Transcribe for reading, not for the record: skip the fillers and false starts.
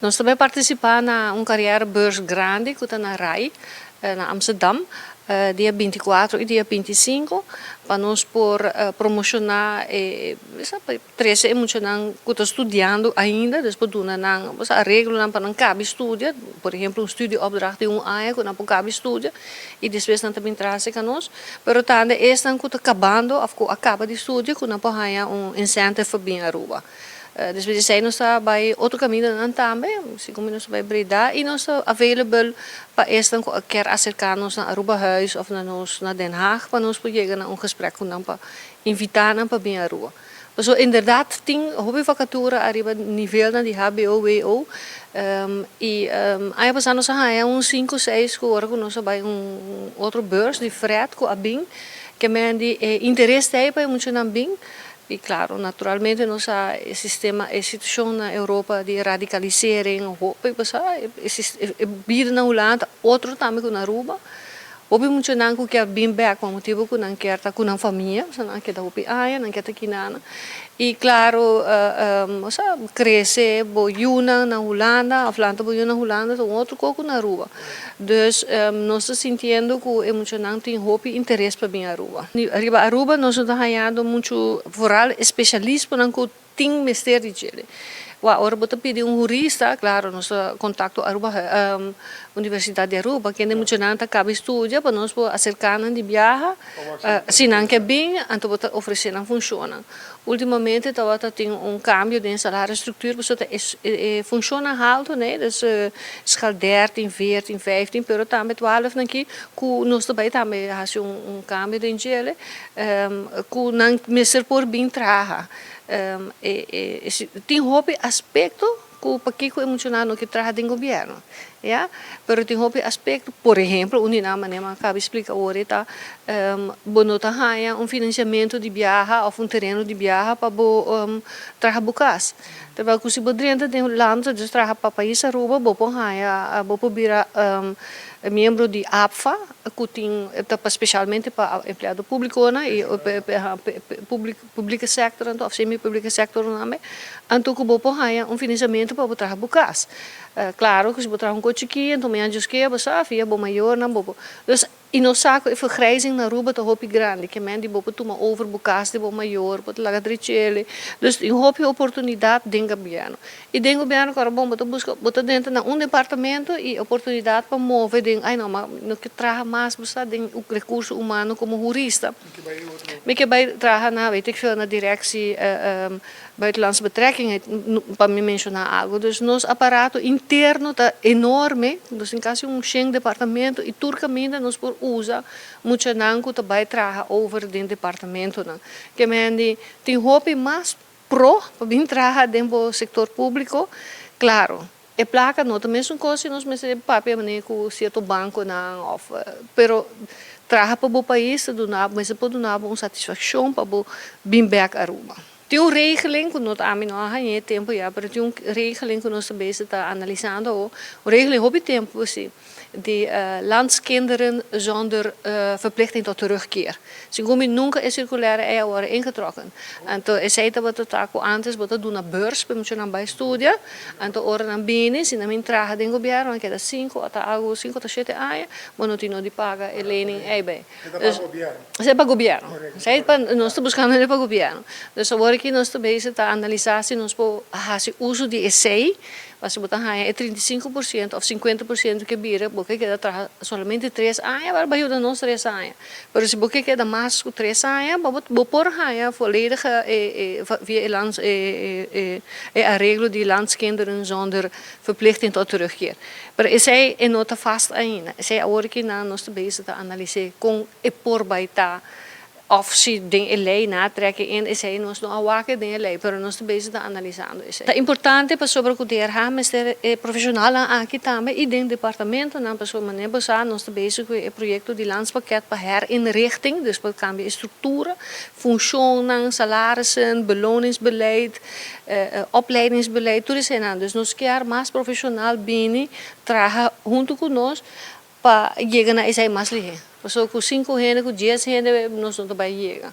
Nos tambe a partisipá na un carrièrebeurs grandi ku ta na Rai na Amsterdam dia 24 i dia 25 pa nos por promoshoná e trese e muchanan ku ta studiando ainda, dus por duna nan areglonan pa nan kabi studia, por ehemplo un studieopdracht di un aña ku nan por kabi studia i despues nan ta bin traha serka nos, pero tambe esnan ku ta kabando òf ku a kaba di studia ku nan por haña un incentive pa bin Aruba. Despues di esei nos ta bai otro kamindanan tambe, segun nos ta bai Breda i nos ta available pa esnan ku a kier aserká nos na Arubahuis òf na nos na Den Haag pa nos por yega na un gesprek ku nan pa invitá nan pa bin Aruba. Pasobra inderdat tin hopi vakatura ariba nivelnan di hbo, wo i aña pasá nos a haña un sinku seis ku ora ku nos a bai un otro beurs di fret ku a bin ke men di e interes ta ei pa e muchanan bin. I klaro, naturalmente nos sa e sistema, e situashon na Europa di radikalisering, hopi pasá, e bida na Hulanda ta otro tambe ku na Aruba. Hopi muchanan ku kier bin bèk pa motibu ku nan kier ta ku nan famia, pasobra nan a keda hopi aña, nan kier ta kina nan. I klaro, osea, krese bo yunan na Hulanda òf lanta bo yunan na Hulanda ta un otro kos ku na Aruba. Dus nos ta sintiendo ku e muchanan tin hopi interes pa bin Aruba. Riba Aruba nos no ta hañando muchu, vooral e spesialismonan ku tin mester di djele. Wak, ora bo ta pidi un hurista, klaro nos ta kontakto Aruba Universidat di Aruba, kende muchanan ta kaba studia pa nos por aserká nan di biaha, si nan ke bin, anto bo ta ofresé nan funshonnan. Ultimamente tabata tin un cambio den salarisstructuur pasobra ta e funcionnan halto ne, dus schaal 13, 14, 15 pero tambe 12 nan ki cu nos ta bay tambe haci un cambio den djele cu nan mester por bin traha. Tin hopi aspecto cu pakico e muchanan no ke traha den gobierno ya, pero tin hopi aspecto, por ehemplo un di nan manera mi a caba di splica awor e ta bo no ta haya un financiamento di biaha of un tereno di biaha pa bo traha bo cas, terwijl cu si bo drenta den Hulanda dus traha pa pais Aruba bo por haya bo por bira miembro di APFA cu tin ta pa specialmente pa empleado publiconan y Publike sector anto of semi publike sector tambe anto ku bo por haña un financiamento pa bo traha bo kas. Klaro ku si bo traha un kos chikí anto mañana Dios kere bo sa via bo mayornan bo por dus i nos sa ku e vergrijzing na Aruba ta hopi grandi ke men di bo por tuma over bo kas di bo mayor bo ta laga drechele dus tin hopi oportunidat den gobierno i den gobierno ku ora bon bo ta buska bo ta drenta na un departamento i oportunidat pa move den ai no ma no ke traha mas bo sa den rekurso humano komo hurista. Mi ke bai traha na, weet ik veel, na directie Buitenlandse Betrekkingen, pa mi menciona algo. Dus nos aparato interno ta enorme, nos tin casi un shen departamento y tur caminda nos por usa muchanan cu ta bai traha over den departamentonan. Ke men di tin hopi mas pro pa bin traha den bo sector publico, claro, e placa no ta mesun cos si nos mester papia manera cu cierto banconan of, pero traha pa bo pais ta duna bo, mester por duna bo un satisfaccion pa bo bin bek Aruba. Tin un regeling cu no ta ami no a haña e tempo ya, pero tin un regeling cu nos ta bezig ta analisando awo, un regeling hopi tempo si. Di landskinderen zonder verplichting tot terugkeer. Segun mi nunca e circulaire ei a worde ingetrokken. Anto esei tabata ta cu antes bo ta duna beurs pa e muchanan bay studia, anto ora nan bini, si nan bin traha den gobierno nan keda cinco ota algo, cinco ota shete aña, bo no tin no di paga e lening ei bay. Esei pa gobierno. Esei pa nos ta buscando pa gobierno. Dus awor aki nos ta bezig ta analisa si nos por haci uso di esei. Pasobra bo ta haña e 35% òf 50% ke bira, bo ke keda traha solamente 3 aña, bo yuda nos 3 aña. Pero si bo ke keda mas ku 3 aña, bo por haña volledige via e lands e areglo di landskinderen zonder verplichting tot terugkeer. Pero esei e no ta vast ainda. Esei awor aki nan nos ta bezig ta analis'é kon e por bai ta òf si den e lei nan a trek in esei nos no a wak den e lei, pero nos ta bezig ta analisando esei. Ta importante pasobra ku DRH mester e profeshonalnan aki tambe i den departamentonan pasobra manera bo sa nos ta bezig ku e proyekto di landspakket pa herinrichting, dus pa kambia e struktura, funshonnan, salarissen, beloningsbeleid, opleidingsbeleid, tur eseinan. Dus nos kier mas profeshonal bini traha huntu ku nos pa yega na esei mas lihé. Pasobra ku sinku hende, ku 10 hende nos no ta bai yega.